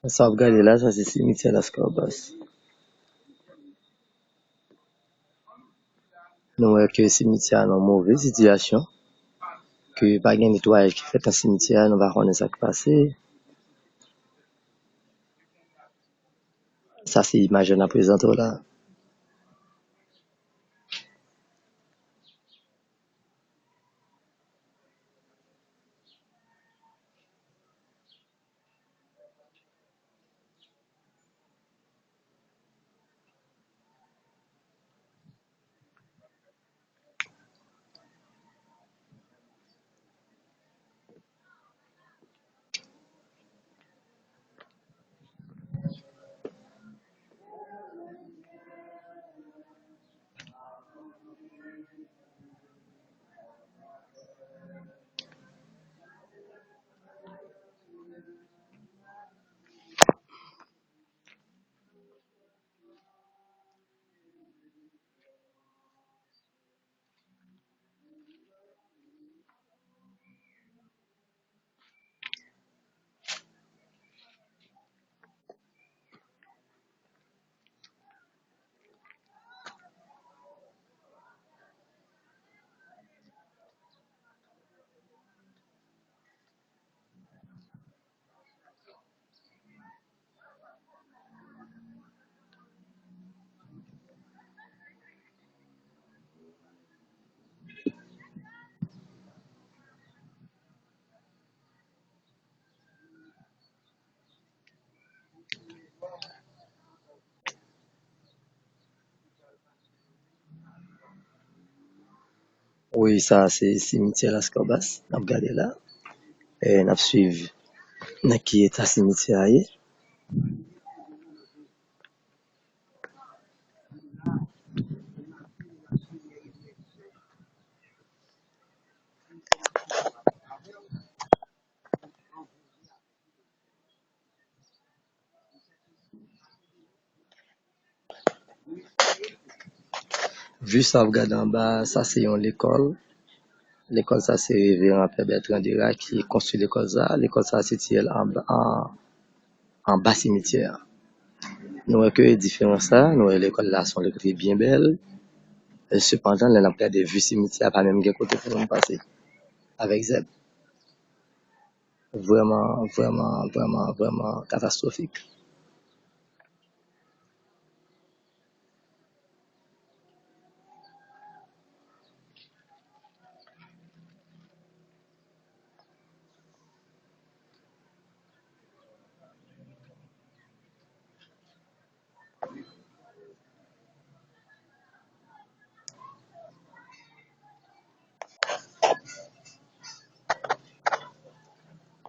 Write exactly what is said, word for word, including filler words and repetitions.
Sa w ap gade la, sa se simityè Las Cobas. Nou wè ke simityè a nan move sitiyasyon, ke pa gen netwayaj ki fèt nan simityè a, nou pa konnen sa k pase. Sa se imaj yo n ap prezante w la. Wi, sa se simityè Las Cobas n ap gade la. E, n ap swiv nan ki eta simityè a ye. Vi sa w ap gade anba a, sa se yon lekòl. Lekòl sa se Reveran Pè Bertrand Dera ki konstwi lekòl sa. Lekòl sa sitiye l anba, an, anba simityè a. Nou wè ke diferans la, nou wè lekòl la se yon lekòl ki byen bèl. E sepandan, lè n ap gade vi simityè a, pa menm gen kote pou moun pase avèk zèb. Vrèman, vrèman, vrèman, vrèman katastwofik.